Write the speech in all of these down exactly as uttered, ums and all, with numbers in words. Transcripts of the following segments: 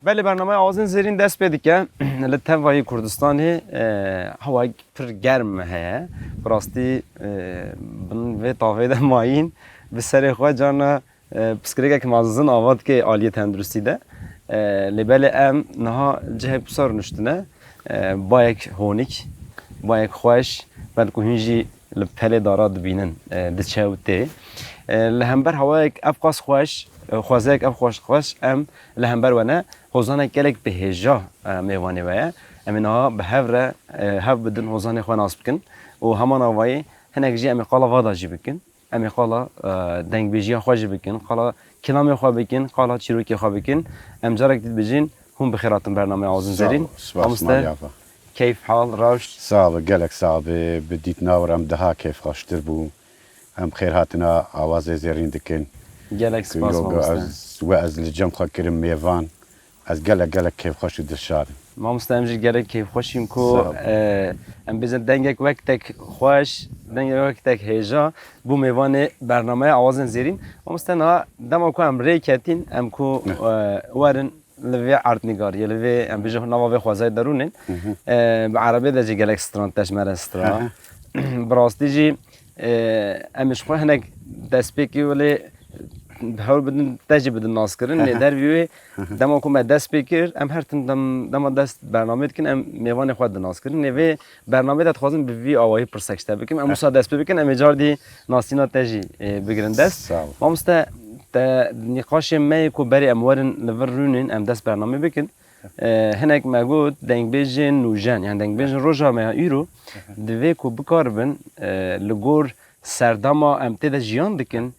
Belê, bernameya Awazên Zêrîn dest pê dike. Li tevayî Kurdistanê, e, hewayek pir germ heye. Bi rastî, e, bin vê tavê de mayîn bi serê xwe carna, e, pirsgirêkek mezin ava dike aliyê tenduristî de. E, lê belê em niha cihek wisa rûniştine. E, bayek honîk, bayek xweş, belku hûn jî li pelê dara dibînin, e, diçe û tê. E, li hember hewayek ev qas xweş, e, xwezayek ev xweş, xweş em li hember we ne. Hozanek gelek bi hêja, e, mêvanê we ye. Em ê niha bi hev re, e, hev bidin hozanê xwe nas bikin û heman avayî hinek jî em ê qala va da jî bikin. Em ê qala, e, dengbêjiya xwe jî bikin, qala kilamê xwe bikin, qala çîrokê xwe bikin. Em carek dî dibêjin, hûn bi xêr hatin bernameya Awazên Zêrîn. Spas, Mamoste, maliyafa. Keyf, hal, rewş. Sağ ol, gelek sağ ol. Bi, bi dîtina we re em daha keyfxweştir bû. Em xêr hatina Awazê Zêrîn dikin. Gelek spas, mamoste. Ez, we ez li cem xwe kirim mêvan. Ez gelek, gelek kêfxweş û dilşad im. Mamoste, em jî gelek kêfxweş in ku, Sağ ol. e, em bêjin dengek wek tek xweş, dengek wek tek hêja bû mêvanê bernameya Awazên Zêrîn. Mamoste, niha dema ku em rê ketîn, em ku, Hı. e, werin li vê erdnîgariyê, li vê, em bêjin nava vê xwezayê de rûnin. Hı hı. E, bi erebê de jî gelek stran te ji me re stira. Hı hı. Bi rastî jî, e, em ji xwe hinek destpêkî welê hewl bidin, te jî bidin naskirin. Lê dervî wê, dema ku me dest pê kir, em her tim dem-, dema dest bernamê dikin, em mêvanê xwe dinaskirin. Lê vê bernamê de dixwazim bi vî awayî pirsek ji te bikim. Em wisa dest pê bikin, em ê cardî nasîna te jî, e, bigirin dest. Sağ ol. Mamoste, te nîqaşê me yê ku berê em werin li vir rûnin, em dest bernamê bikin. E, hinek me got, dengbêjên nûjen, yani dengbêjên roja me ya îro, divê ku bikaribin, e, li gor serdema em tê de jiyan dikin,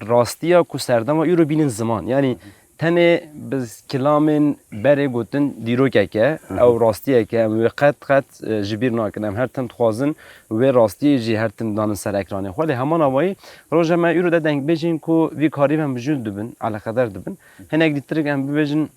rastiya ku serdema îro bînin ziman. Yani tenê bi kilamên berê gotin dîrokek e, ew rastiyek e, em wê qet qet, e, ji bîr nakin. Em her tim dixwazin wê rastiyê jî her tim danin ser ekranê xwe. Lê heman avayî roja me îro de dengbêjên ku vî karî ve mijûl dibin, eleqeder dibin. Hinek dîtirik em bibêjin,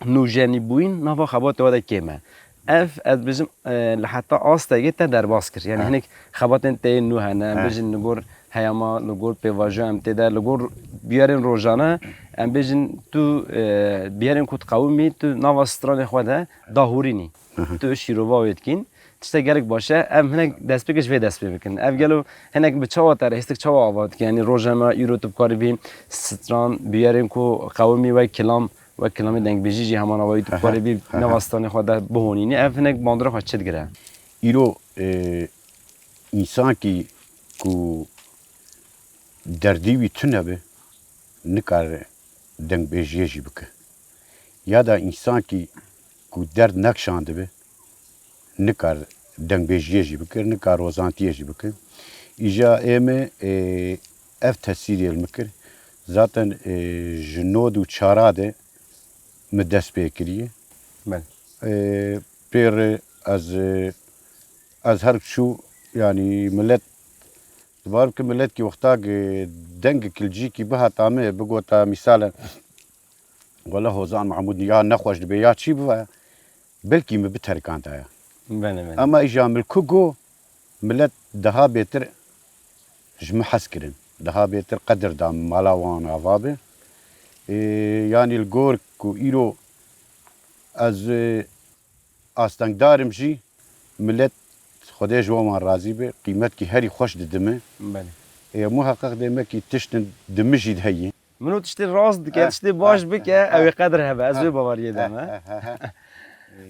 nûjenîbûyîn nava xebatê we de kêm e. Ev, ez dibêjim, e, li heta astekê te derbas kir. Yani He. hinek xebatên te yên nû hene, em He. bêjin li gor heyama, li gor pêvajoya em tê de, li gor bûyerên rojane, em bêjin tu, e, bûyerên ku diqewimî, tu nava stranê xwe de dahûrînî. Hı hı. Tu şîrova wê dikîn. Tiştek gelek baş e. Em hinek destpêkê ji vê dest pê bikin. Ev gelo hinek bi çawa te re hêstik çawa ava dike? Yani roja me îro tu bikarî bî stran, bûyerên ku qewimî wek kilam, wek kilamê dengbêjî jî heman awayî tu Aha, bikarî bî aha. nava stranê xwe de bihonînî. Ev hinek bandora xwe çi digire? Îro, e, însankî ku derdî wî tune be, nikare dengbêjiyê jî bike. Ya da însankî ku derd nekşandibe, nikar dengbêjiyê jî bike, nikar hozantiyê jî bike. Îja ê me, e, ev tesîrê li min kir. Zaten, e, ji nod û çara de min dest pê kiriye. Belê. E, pê re ez, e, ez her çû, yanî millet, dibar bikim, millet ki wexta ki dengek li cîkî bihata me, bigota mîsalen, Wele Hozan Mahmûd ya nexweş dibe ya çî bibe, belkî min biterikandaya. Belê, belê. Ama îja min ku got, millet daha bêtir ji min hez kirin. Daha bêtir qedir da min mala wan ava be. Ê, yanî li gor ku îro ez, e, astengdar im jî, millet Xwedê ji wan razî be, qîmetkî herî xweş didime. Belê. Ê, muheqeq dê me kî tiştin di min jî de heye. Min û tiştê rast dike, Eh, tiştê baş eh, bike, eh, ew ê eh. qedir hebe. Ez Eh. wê baweriyê de Eh, me. eh, eh, eh.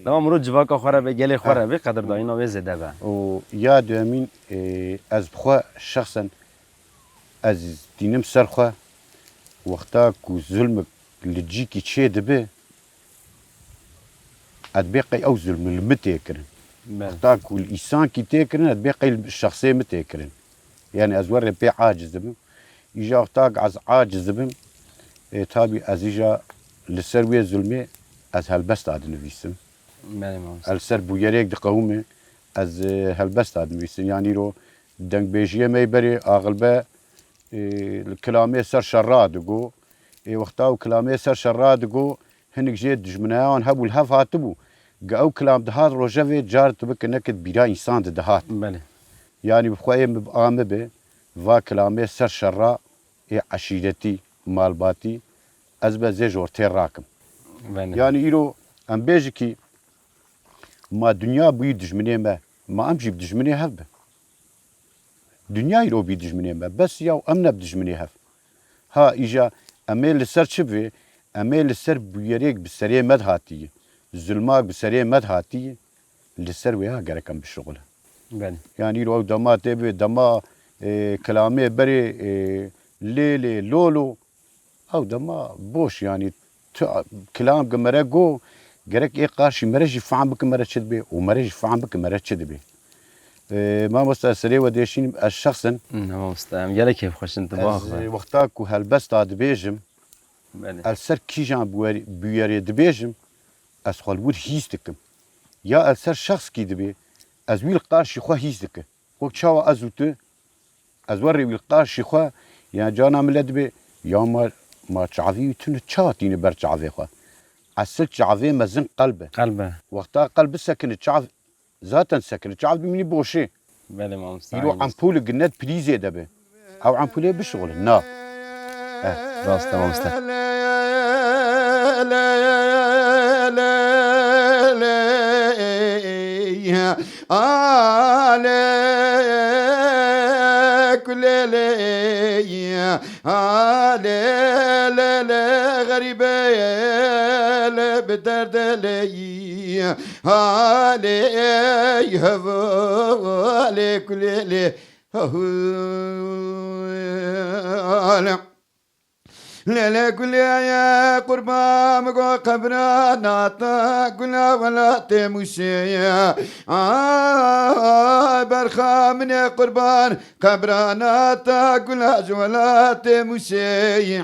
Dema mirov civaka xwe re be, gelê xwe Eh. re be, qedirdayîna wê zêde be. Û ya duyemîn, e, ez bi xwe şexsen ez dînim ser xwe, wexta ku zulmek li cîkî çê dibe, ez bê qey ew zulm li min tê kirin. Belê. Wexta ku li îsankî tê kirin, ez bê qey li şexsê min tê kirin. Yani ez werê pê aciz dibim. Îja wexta ku ez aciz dibim, e, tabî ez îja li ser wê zulmê ez helbesta dinivîsim. Belê, mamoste. Ez li ser bûyerêk diqewime, ez, e, helbesta dinivîsim. Yani îro dengbêjiyê me yê berê axilbe, e, li kilamê ser şerra digo. Ê wexta û kilamê ser şerra digo, hinek jê dijminaya wan hebû li hev hatibû. Ge ew kilam dihat rojevê car tu bike neke di bîra însan de dihat. Belê. Yanî bi xwe ê min bi a min be, va kilamê ser şerra ê eşîretî, malbatî, ez be zê ji ortê rakim. Belê. Yanî îro em bêjikî ma dinya bûyî dijminê me, ma em jî bi dijminê hev bin. Dinya îro bî dijminê me. Bes ya em ne bi dijminê hev. Ha îja em ê li ser çi bivê? Em ê li ser bûyerêk bi serê me dihatî, zulmak bi serê me dihatî, li ser wê ha gerek em bişuxulin. Belê. Yanî îro ew dema tê bivê dema, e, kilamê berê, e, lê lê lo lo, ew dema boş, yanî tu kilam ki mere go, gerek ê qarşî mere jî fehm bike mere çi dibe û mere jî fehm bike mere çi dibe. E, mamosta serê we dêşînim ez şexsen. Ne mamosta, em gelek kêfxweş in, tu Ez, baxwe. e, wexta ku helbesta dibêjim, Belê. ez ser kîjan bûyer-, bûyerê dibêjim, ez xwe li wir hîs dikim. Ya ez ser şexskî dibê, ez wî li qarşî xwe hîs dikim. Wek çawa ez û tu, ez werê wî li qarşî xwe, ya cana min le dibê, ya ma, ma çavî wî tune çawa tîne ber çavê xwe? Esil çavê mezin qelb e. Qelb e. Wexta qelb bisekine çav, zaten sekine çav dimînî boşê. Belê mamosta. Îro aynı. Empûl ginet prîzê de be. Ew empûlê bişuxulin. Na. Eh. Rast e mamosta. Ale kulele, ale lele xerîbe, le bi derdele, ale hevalê kulele. Lele gulê ye qurban go qebra nata gula welatê Mûsê ye. Ay berxa min e qurban qebra nata gula ji welatê Mûsê ye.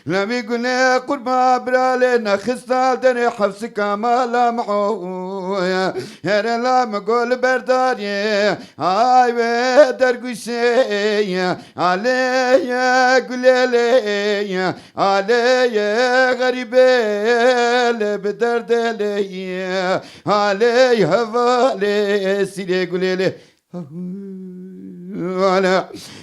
Lewî gulê qurban bira lê nexista derê hefsika mala mi'oya. Here la mi gol berdarê, ay wê dergûsê. Alê ye gulê lê, alê ye xerîbê lê bi derdê lê. Alê hevalê sîrê gulê lê. Hele,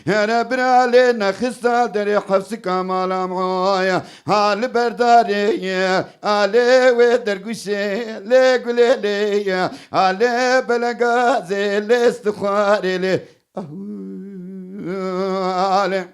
here bira lê nexista derê hefsika mala mi'oya. Ha li berdarê ye, alê wê dergûşê lê gulê lê ye. Alê belegazê lê stixwarê lê. Ale.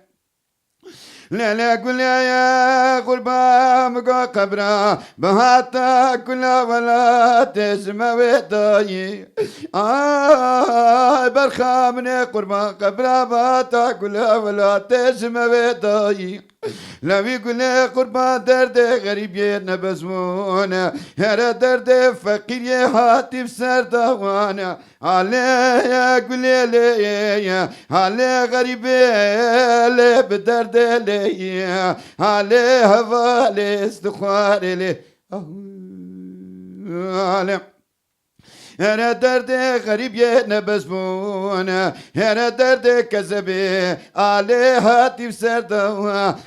Lele guleye qurban go qebra, bihata gula welatê ji me wê dayî. Ay berxa min e qurban qebra, bihata gula welatê ji me wê dayî. Lewî gulê qurban derdê xerîbiyê nebezmûne, here derdê feqîriyê hatî bi ser dawane. Alê gulê lê, alê xerîbê lê bi derdê lê, alê hevalê stixwarê lê. Alê. Here derdê xerîbiyê nebezbûne, here derdê kezebê, alê hatî bi ser de,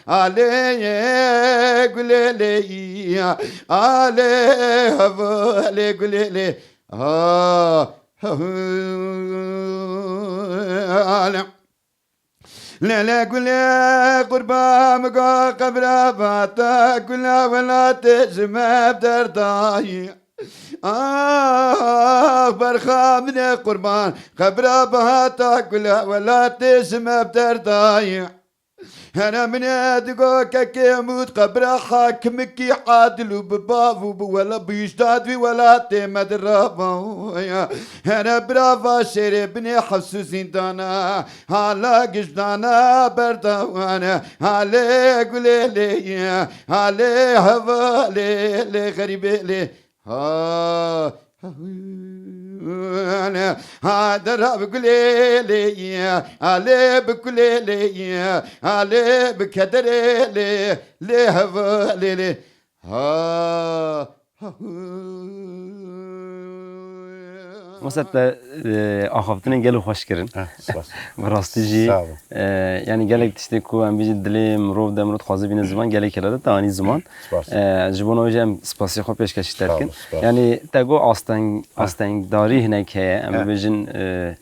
alê gulê lê, alê hevalê gulê lê. Ha, ha, ha, ale. Lele gule qurban go qebra bata gula welatê ji me bi derdayî. Ah, berxa min e qurban qebra bata gula welatê ji me bi derdayî. Here min e digo kekê mût qebra hakimikî adil û bi bav û bi wela bi îcdad vî welatê me di rava. Here birava şêrê binê hefs û zîndana, hala gijdana berdawane, halê gulê lê, halê hevalê lê xerîbê lê. Ha, ha, dera bi gulê lê, alê bi kulê lê, alê bi kederê lê, lê hevalê lê. Ha, ha. Wesa te, e, axaftinên gelek xweş kirin. Eh, spas. Bi rastî jî, Sağ olun. e, yanî gelek tiştê ku em bêjin dilê mirov de mirov dixwaze bîne ziman, gelek hela de te anî ziman. Spas. E, ji bona wê jî em spasiyê xwe pêşkêşî te Sağ dikin. Ol, spas. Yanî te got asteng-, Heh. astengdarî hinek heye, em Heh. bibêjin, e,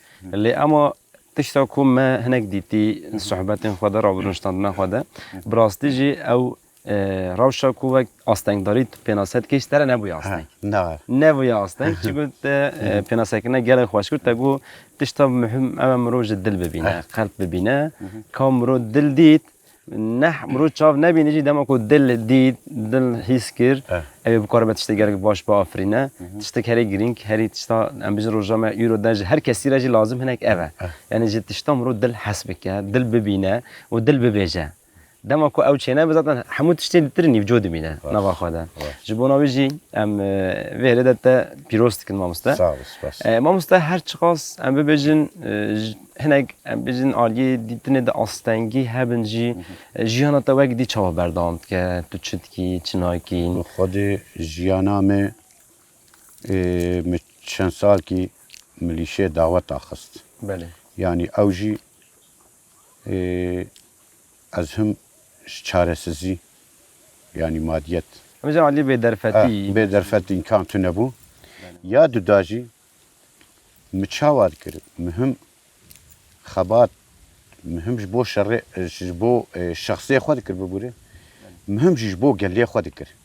lê ema tişta ku me hinek dîtî sohbetên xwe de, rabirinştandina xwe de, bi rastî jî ew, e, rewşa ku wek astengdarî tu pênase dikî, ji te re nebûye asteng. Ne. Nebûye asteng, çi got te, e, pênasekirine gelek xweş kir, te got tişta muhim ew e mirov ji dil bibîne, qelb bibîne. Ka mirov dil dît, neh mirov çav nebîne jî dema ku dil dît, dil hîs kir, ew ê bikaribe tiştê gelek baş biafirîne. Tiştek herî girîng, herî tişta em bijin roja me îro de ji her kesî re jî lazim hinek ev e. Yani ji tişta mirov dil hes bike, dil bibîne û dil bibêje. Dema ku ew çênebe zaten hemû tiştên li tir nîvco dimîne nava xwe de. Ji bona wî jî em, e, vê hêlê de te pîroz dikin mamoste. Sağ ol, spas. E, mamoste her çiqas em bibêjin, e, j-, hinek em bêjin aliyê dîtinê de astengî hebin jî, e, jiyana te wek dî çawa berdewam dike? Tu çi dikî, çi nakî? Xwedê jiyana me, e, min çend salkî milîşê dawet axist. Belê. Yani ew jî, e, ez him ji çaresizî, yani madiyet. Em jî alî bêderfetî. Eh, bêderfetî, imkan tune bû. Ya duda jî mi çawa dikir? Mi him xebat, mi him ji bo şerê, ji bo, e, şexsê xwe dikir bibûre. Mi him jî ji bo gelê xwe dikir.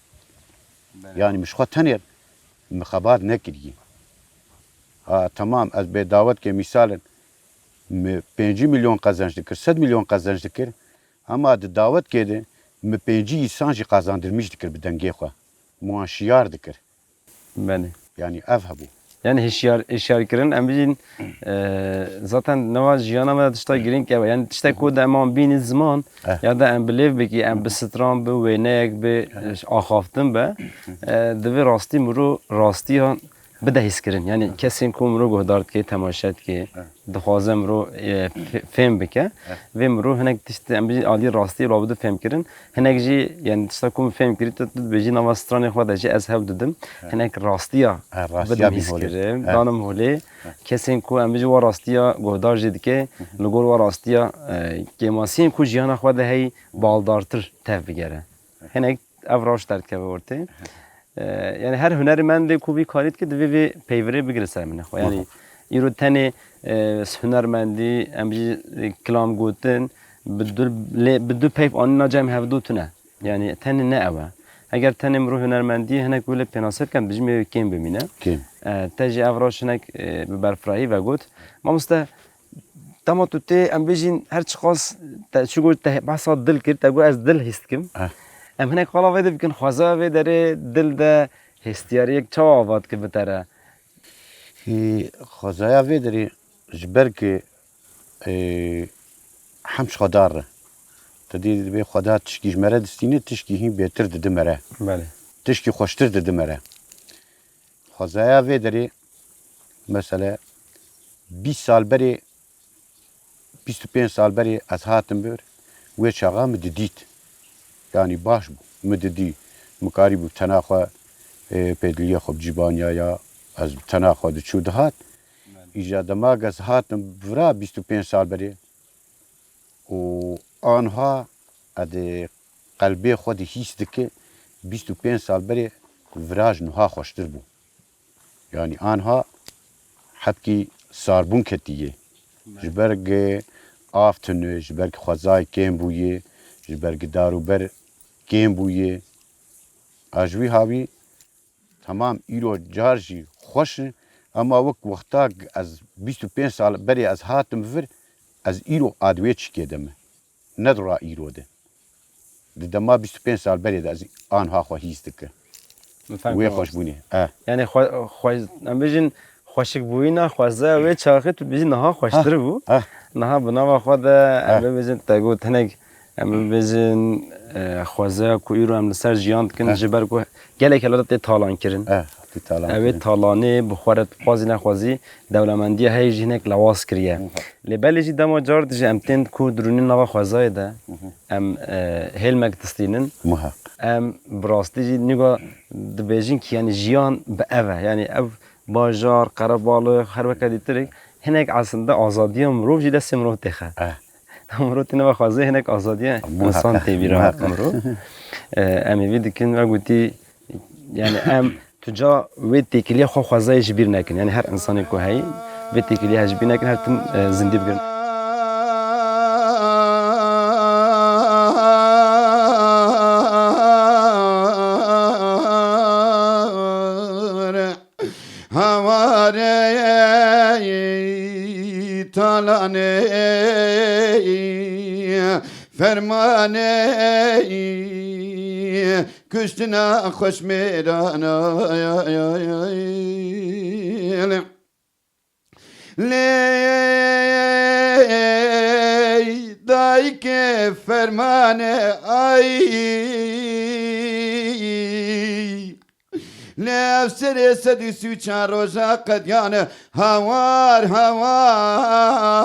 Yani mi ji xwe tenê mi xebat nekiriye. Ha, temam, ez bê dawet ke mîsal in, mi pêncî milyon qezenc dikir, sed milyon qezenc dikir, ama di dawetkê de mi pêncî însan jî qazandirmîş dikir bi dengê xwe. Mi wan şiyar dikir. Belê. Yani ev hebû. Yani hişyar, hişyarkirin, em bijîn, e, zaten nava jiyana me de tişta girîng ev e. Yani tiştek ku de em an bînin ziman, eh, ya da em bi lêv bikî, em bi stran, bi wêneyek, bi, eh, axaftin be, eh, divê rastî mirov rastiya bide hîskirin. Yani kesên ku mirov guhdar dike, temaşe dike, eh, dixwaze mirov, e, fe-, fêm bike. Eh. Vê mirov hinek tişt, em bijî alî rastî rabû fêm kirin. Hinek jî, yani tişta ku min fêm kirî, tu, tu dibêjî nava stranê xwe de jî ez hew didim. Eh. Hinek rastiya, eh, rastiya bidim hîskirin, eh, danim holê. Eh. Kesên ku em bijî wa rastiya guhdar jî dike, li gor wa rastiya, e, kêmasiyên ku jiyana xwe de heyî baldartir tev bigere. Eh. Hinek ev rewş derdikeve ortê. E, yani her hunermendê ku vî karî dike divê vê peyvirê bigire ser min xwe. Yani îro tenê, e, hunermendî, em jî, e, kilam gotin, bi du lê, bi du peyv anîna cem hevdu tune. Yani tenê ne ew e. Eger tenê mirov hunermendiyê hinek wê lê pênase bikin, dijî me wê kêm bimîne. Kêm. E, te jî ev rewş hinek, e, bi berfirahî vegot. Mamoste, dema tu tê, em bêjin her çiqas te çi got, te behsa dil kir, te got ez dil hîs dikim. Eh. Em hinek qala vê de bikin, xwezaya vê derê dil de hêstiyariyek çawa ava dike bi te re? Ê, xwezaya vê derê ji ber ku, ê, hem ji Xweda re. Te dî dibê Xweda tişkî ji me re distîne, tişkî hîn bêtir dide me re. Belê. Tişkî xweştir dide me re. Xwezaya vê derê, mesele, bîst sal berê, bîst û pênc sal berê ez hatim vir, wê çaxa min didît. Yanî baş bû. Min didî, min karîbû bi tena xwe, ê, pêdiliyê xwe bi cî baniyaya, ez bi tena xwe diçû dihat. Îja dema ez hatim vira bîst û pênc sal berê, û anha ez ê qelbê xwe dihîs dike, bîst û pênc sal berê vira ji niha xweştir bû. Yanî anha hebkî sarbûn ketiye. Ji ber ku av tune, ji ber ku xwezayê kêm bûye, ji ber ku darûber kêm bûye. A ji wî hawî, temam, îro car jî xweş e, ema wek wexta ez bîst û pênc sal berê ez hatim vir, ez îro a di wê çikê de me. Ne di ra îro de. Di dema bîst û pênc sal berê de ez anha xwe hîs dike. Wê xweşbûnê. Eh. Yani xwe-, xwe-, em bêjin xweşikbûyîna xwezaya wê çaxê tu dibêjî niha xweştir bû. Eh. Niha bi nava xwe de em bibêjin te got hinek Em bibêjin, e, xwezaya ku îro em li ser jiyan dikin, eh, ji ber ku gelek helata tê talan kirin. Eh, tê talan kirin. Ew ê talanê bi xwe re xwazî nexwazî dewlemendiya heyî jî hinek lewaz kiriye. Muhak. Lê belê jî dema car dijî em tên ku dirûnî nava xwezayê de, mhm, em, e, hêlmek distînin. Muhak. Em bi rastî jî nîga dibêjin ki, yani jiyan bi ev e. Yani ev bajar, qerebalix, her weke dîtirek, hinek aslında azadiya mirov jî destê mirov têxe. Eh. Mirov têne ve xwezayê hinek azadiya, muhak, insan tê bîra, muhak, mirov. Eh, em ê vî dikin ve gotî, yani em tu ca wê têkiliya xwe xwezayê ji bîr nekin. Yani her insanê ku heyî vê têkiliya ji bîr nekin, her tim, eh, zindî bigirin. Fermanê kuştina xweşmêrana. Lê dayikê fermanê ay. Lê ev serê sed û sî û çar roja qediyane hawar hawar.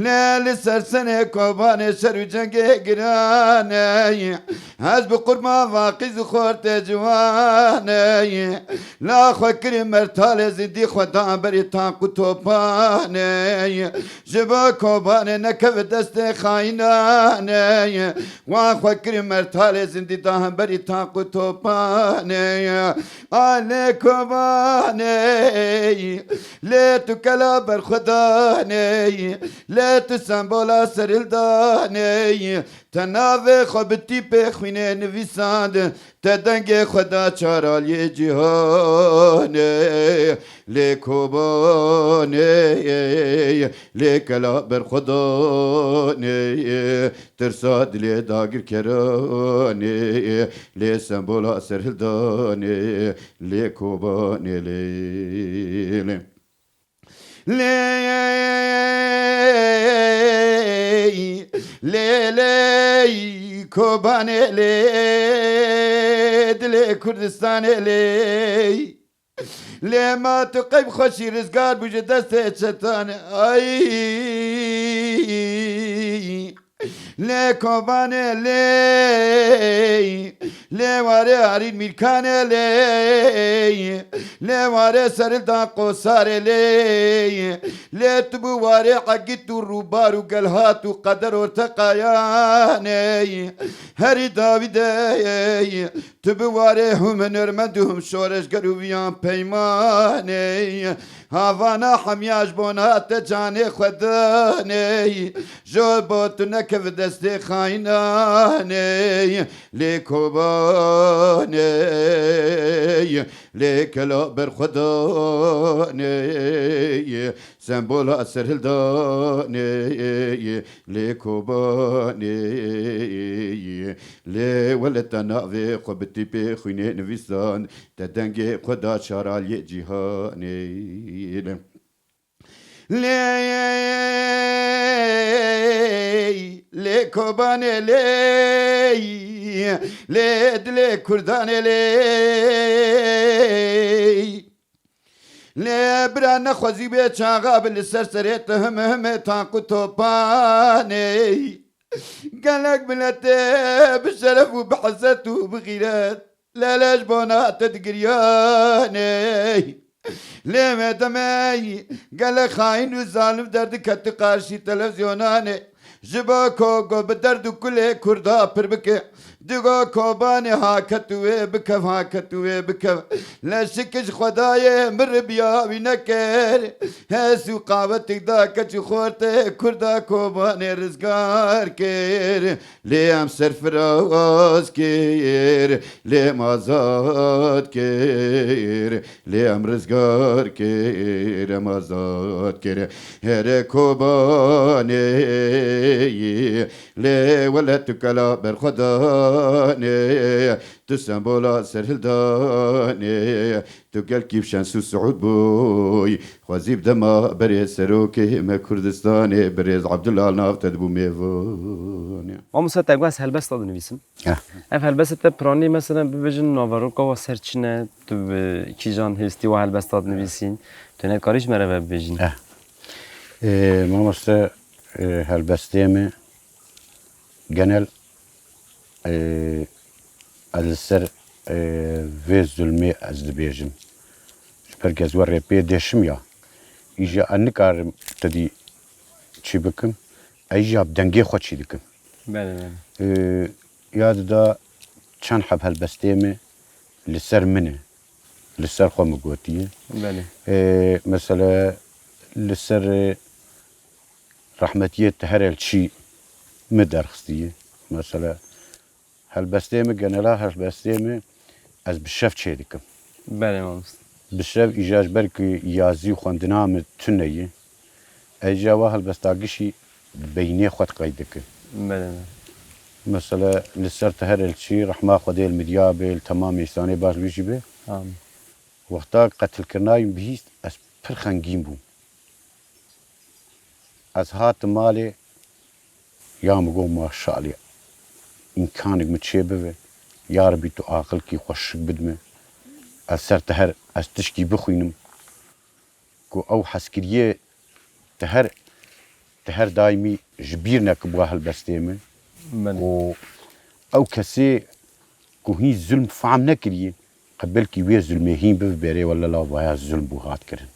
Lê li ser senê Kobanê şer û cengê giranê. Ez bi qurban vaqîz û xortê ciwanê. La xwe kirî mertalê zindî xwe da berî tank û topanê. Ji bo Kobanê nekeve destê xayînanê. Wan xwe kirî mertalê zindî da hemberî tank û topanê. A lê Kobanê, lê tu kela berxwedanê, lê tu sembola serhildanê. Te navê xwe bi tîpê xwînê nivîsand, te dengê xwe da çar aliyê cîhanê. Lê Kobanê, lê kela berxwedanê, tirsa dilê dagirkeranê, lê sembola serhildanê, lê Kobanê, lê, lê. Lê, lê, lê, Kobanê lê, dilê Kurdistanê lê. Lê ma tu qey bi xweşî rizgar bû ji destê çetanê. Ay. Lê Kobanê lê, lê warê Arîn Mîrkanê lê, lê warê Seril Dan Qosarê lê, lê tu bû warê Egît û Rûbar û Gelhat û Qeder Orteqayanê. Herî dawî de tu bi warê hûm hunermend û hûm şoreşger û viyan peymanê. Havana hemiya ji bona te canê xwe danê. Ji bo tu nekeve destê xayînanê. Lê Kobanê, lê kela berxwedanê. Sembola serhildanê, lê Kobanê, lê weleta navê xwe bi tîpê xwînê nivîsand, te dengê xwe da çar aliyê cîhanê. Lê, lê Kobanê lê, lê dilê Kurdanê lê. Lê bira nexwezî bê çaxa bi li ser serê tu him him tank û topanê. Gelek miletê bi şeref û bi hezet û bi xîret lele ji bona te digiriyanê. Lê me demey gelek xayîn û zalim derdiketi qarşî televîzyonanê. Ji bo ku go bi derd û kulê Kurda pir bike. Digo Kobanê ha ket û wê bikev, ha ket û wê bikev. Leşik ji Xwedayê min ribiya wî nekir. Hes û qawetik da keç û xortê Kurda Kobanê rizgar kir. Lê em serfiraz kir, lê em azad kir. Lê em rizgar kir, em azad kir. Here Kobanê, lê welet tu kela berxwedanê, tu sembola serhildanê, tu gelkî bi şens û siûd bûy. Xwezî bi dema berê serokê me Kurdistanê, birêz Abdullah nav te dibû mêvanê. Mamoste, te got ez helbesta dinivîsim. Eh. Ev helbestê te piranî, mesela, bibêjin naveroka wa ser çi ne, tu bi kîjan hêstî wa helbesta dinivîsîn, tu ne karî ji me re ve bibêjin. Eh. Ê, mamoste, ê, helbestê me genel, ê, ez li ser, ê, vê zulmê ez dibêjim. Ji ber ku ez we rê pê dêşim ya. Îja ez nikarim tedî çi bikim. Ez îja bi dengê xwe çi dikim. Belê, belê. Ê, ya dida çend heb helbestê me li ser min e. Li ser xwe min gotiye. Belê. Ê, mesela li ser, ê, rehmetiyê Teher Elçî min derxistiye. Mesela helbestê min, genela helbestê min ez bi şev çê dikim. Belê mamoste. Bi şev îja ji ber ku yazî û xwendina min tune ye. Ez îja wa helbesta gişî beynê xwe diqeyd dike. Belê. Mesela li ser Teher Elçî, rehma Xwedê li Midya be, li temamê însanê baş wî jî be. Amin. Wexta qetilkirina wî bihîst, ez pir xengîn bûm. Ez hatim malê, ya min got, "Maşallah, îmkanek min çê bibe, ya Rebî tu aqilkî xweşik bid min. Ez ser Teher, ez tişkî bixwînim." Ku ew hezkiriyê Teher, Teher daîmî ji bîr nekibû helbestê min. Belê. Û ew kesê ku hîn zulm fehm nekiriye, qe belkî wê zulmê hîn bibe bêrê, wele la vaya zulm bû hat kirin.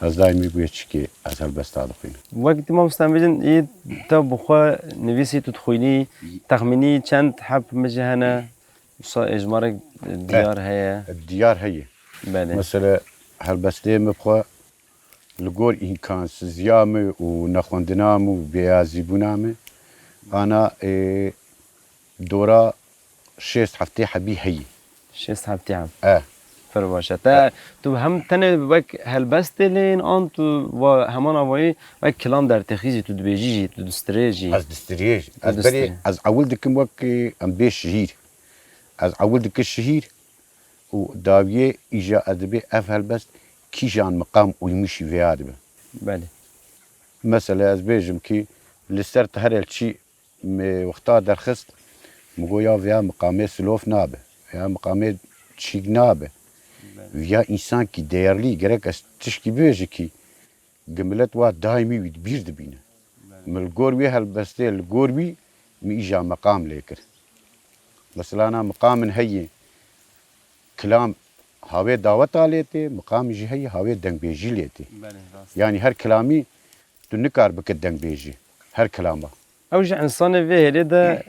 Ez daîmî wê çikê ez helbesta dixwînim. Wek tu mamoste em bêjin, ê te bi xwe nivîsî tu dixwînî, texmînî çend heb min jî hene, wisa êjmarek diyar heye? Diyar heye. Belê. Mesela helbestê min bi xwe li gor îmkansiziya min û nexwendina min û bêazîbûna min, ana, ê, dora şêst heftê hebî heyî. Şêst heftê heb. E. Pir baş e. Te, tu hem tenê wek helbestê lê yên an tu va heman avayî wek kilam dertexî jî tu dibêjî jî, tu distirê jî? Ez distiriyê jî. Tu Ez berê, distirê. ez ewil dikim wek, e, em bê şihîr. Ez ewil dikim şihîr û dawiyê îja ez dibê ev helbest kîjan miqam uymuşî vêya dibe. Belê. Mesela ez bêjim ki li ser Teher Elçî me wexta derxist, min got ya vêya miqamê silof nabe, vêya miqamê çîk nabe. Belê. Vêya însankî değerlî, gerek ez tişkî bibêjim ki gi milet wa daîmî wî di bîr dibîne. Belê. Min li gor wê helbestê, li gor wî min îja meqam lê kir. Mesela na miqamin heye, kilam hawê daweta lê tê, miqamî jî heye, hawê dengbêjî lê tê. Belê, rast. Yanî her kilamî tu nikar bike dengbêjî. Her kilama. Ew ji însanê vê hêlê de,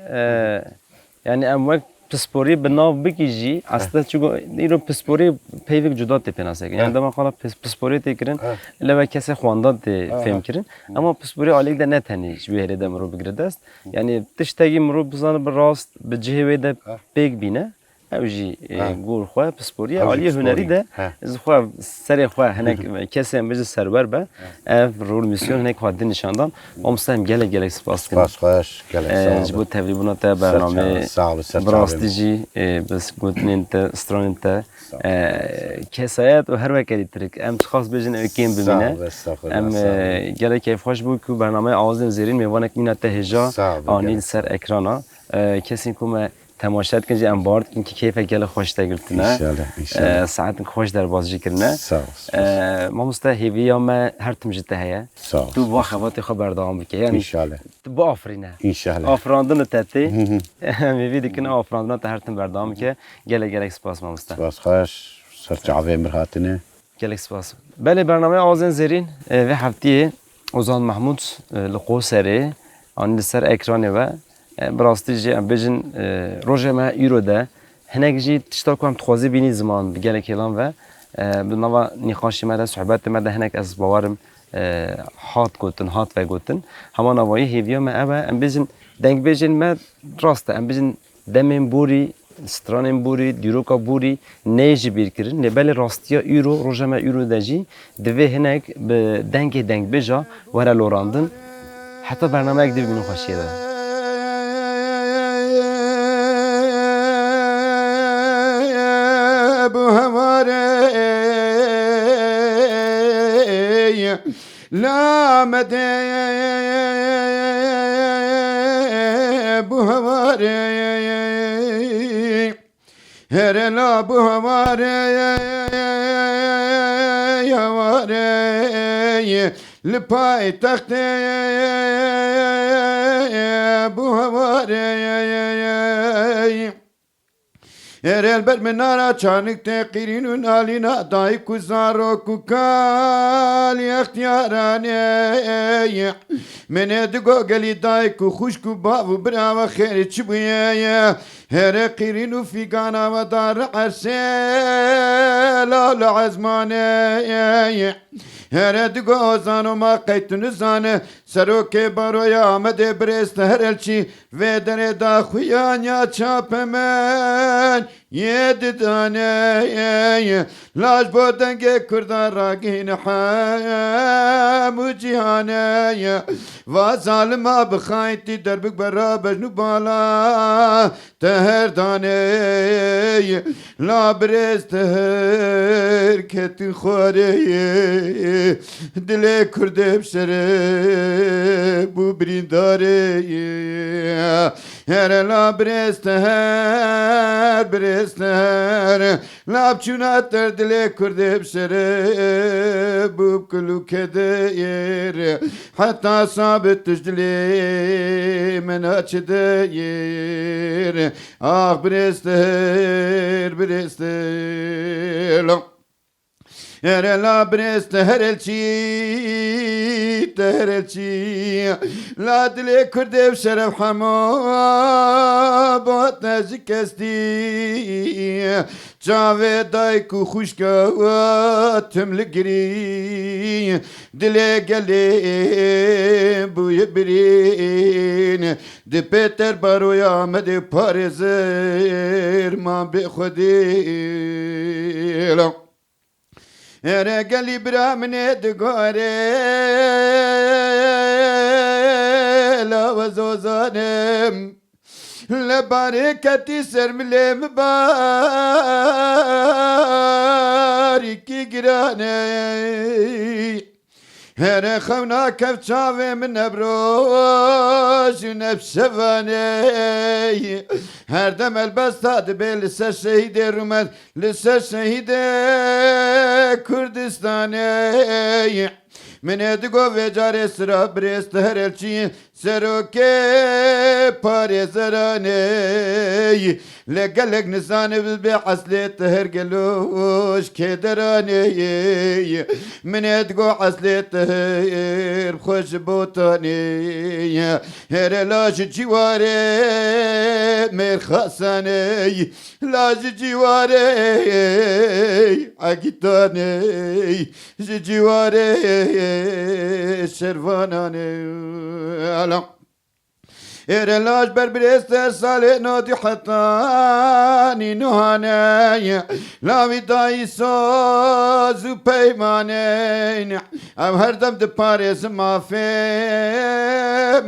e, yanî em wek pisporî bi nav bikî jî, aslında çigo îro pisporî peyvek cuda tê pênasekirin. Yanî dema xala pis-, pisporî tê kirin, lê ve kesê xwenda tê fêm kirin. Ama pisporî alî de ne tenê ji wê hêlê de mirov bigire dest. Yanî tiştekî mirov bizane bi rast, bi cihê wê de pêk bîne. Ew jî, e, Ha. gor xwe, pisporî ye. Ew jî Aliyê pisporî. hunerî de Ha. ji xwe serê xwe hinek kesên bêje serwer be. Ha. Ev rol mîsyon hinek xwe din nîşan dan. Mamoste em gelek gelek spas dikin. Spas xweş, gelek E, sağ ji ol. bo tevlîbûna te Ser bernameyê. çavan, sağ ol, ser Bi rastî çavan. jî, e, bi gotinên te, stranên te, Sağ ol. e, kesayet û her wekerî tirik. Em çiqas bêjin ew kêm Sağ bimîne. ol, estağfurullah, Em, sağ ol. e, gelek keyfxweş bû ku bernameyê Awazên Zêrîn mêvanek mîna te hêja Sağ ol, anî gelek li ser sağ ol. ekrana. E, kesên ku me temaşe dikin jî em bawer dikin ki keyfek gelek xweş te girtine. Înşallah, înşallah. E, saetin xweş derbas jî kirine. Sağ ol, sağ ol. E, mamoste hêviya me her tim ji te heye. Sağ ol. Tu va xebatê xwe berdewam bike. Yanî Înşallah. tu biafirîne. Înşallah. Afirandin li te tê. Hı hı. Em hêvî dikin afirandina te her tim berdewam bike. Gelek gelek spas mamoste. Spas xweş. Ser çavê mir hatine. Gelek spas. Belê, bernameya Awazên Zêrîn, e, vê heftiyê Ozan Mehmûd, e, li Qoserê anî li ser ekranê we. E, bi rastî jî em bêjin, e, rojê me îro de hinek jî tişta ku em dixwazî bînî ziman bi gelek hêlan ve, e, bi nava nîqaşê me de, sohbetê me de hinek ez bawerim, e, hat gotin, hat vegotin. Hema navayî hêviya me ev e, em bêjin dengbêjên me rast e, em bêjin demên borî, stranên borî, dîroka borî neyê ji bîr kirin. Lê belê rastiya îro, roja me îro de jî divê hinek bi dengê dengbêja were lorandin. Heta bernameyek dî bibînin xweşiyê de. Bu hevarê Lamedê bu hevarê. Here la bu hevarê, hevarê. Li paytextê bu hevarê. Êrê li ber minara çanik tê qîrîn û nalîna dayik û zarok û kalî extiyaranê. Menê digo gelî dayik û xwişk û bav û bira we xêrê çi bûye? Hêrê qîrîn û fîgana we da ri ersê lal û ezmanê. Hêrê digo zano ma qey tu nizane, serokê baroya Amedê birêz Teher Elçî Vê derê daxuyaniya çapemen yê didanê. Laj bo dengê Kurdan ragihîne hemû cîhanê. Va zalima bi xayintî derbik bera bejn û bala teher danê. La birêz teher ketin xwarê. Dilê Kurdê bi şerê bû birîndarê. Here la birêz teher, birêz teher. La bi çûna ter dilê Kurdê bi şerê bû bi kul û kedêr. Heta sabit tu ji dilê min naçidêr. Ax birêz teher, birêz teher. Here la birêz teher elçî, teher elçî. La dilê Kurdê bi şeref hemo bo te ji kestî. Çavê dayik û xwişka we tim li girî. Dilê gelê bûye birîn. Di pêter baroya me dê parêzer man bê xwedî. Here gelî bira min ê digore, la we zozanim. Le barê ketî ser milê min barîkî giran e. Here xew nakev çavê min ne bi roj û ne bi şevanê. Her dem helbesta dibe li ser şehîdê rûmet, li ser şehîdê Kurdistanê. Min ê digo vê carê sira birêz teher elçî, serokê parêzeranê. Lê gelek nizane bibe eslê teher gelo ji kê deranê. Min ê digo eslê teher bi xwe ji botanê. Here la ji cîwarê mêrxasanê. La ji cîwarê egîtanê. Ji cîwarê şervananê. Ala. Êre laj ber birêz te salê nodî hetanî nuhanê. Lawî dayî soz û peymanê. Ew her dem diparêzin mafê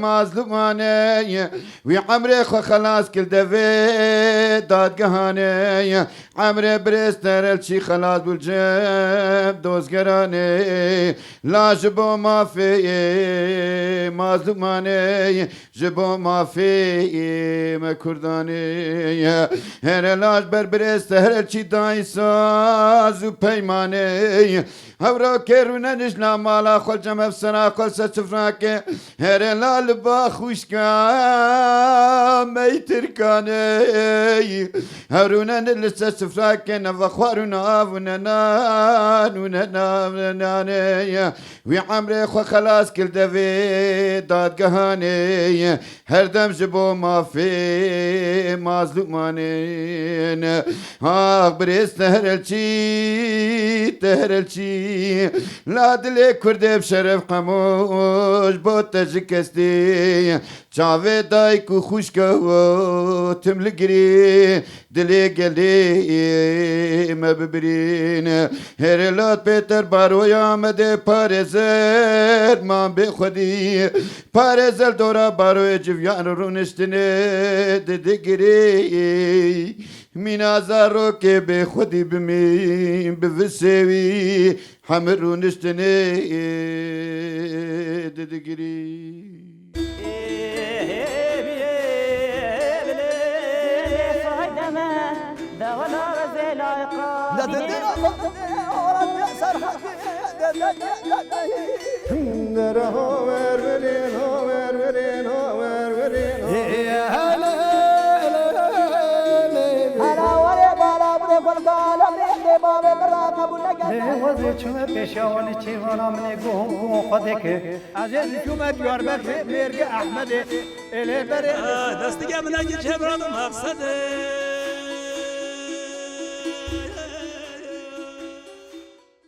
mazlûmanê. Wî emrê xwe xelas kir devê dadgehanê. Emrê birêz terelçî xelas bû li cem dozgeranê. La ji bo mafê mazlûmanê, ji bo mafê me Kurdanê. Here laj ber birêz terelçî dayî saz û peymanê. Hewro kê rûne nij la mala xwe cem ev sera xwe ser sifrake. Here la li ba xwişka meytirkane. Hev rûne li ser sifrake ne ve xwar û nav û ne nan û ne nav ne nane. Wî emrê xwe xelas kir devê dadgehanê. Her dem ji bo mafê mazlûmanên. Ax birêz teherelçî, teherelçî. La dilê Kurdê bi şeref qemoş bo te ji kestê. Çavê dayik û xwişka we tim li girê. Dilê gelê me bibirîne. Hêrê lat pêter baroya me dê parêzer man bê xwedî. Parêzel dora baroyê civiyan rûniştinê didigirî. Mîna zarokê bê xwedî bimî bivisê wî hemir rûniştinê didigirî. Hela warê bala bide xwe li gala bê bê bavê min ra qebûl neke. Lê wezê çûme pêşiya wan ê çêvana min ê guh û guh xwe dike. Ez ê diçûme Diyarbekirê mêrge Ehmedê. Ê lê berê. Destige min eke çevra bi maqsedê.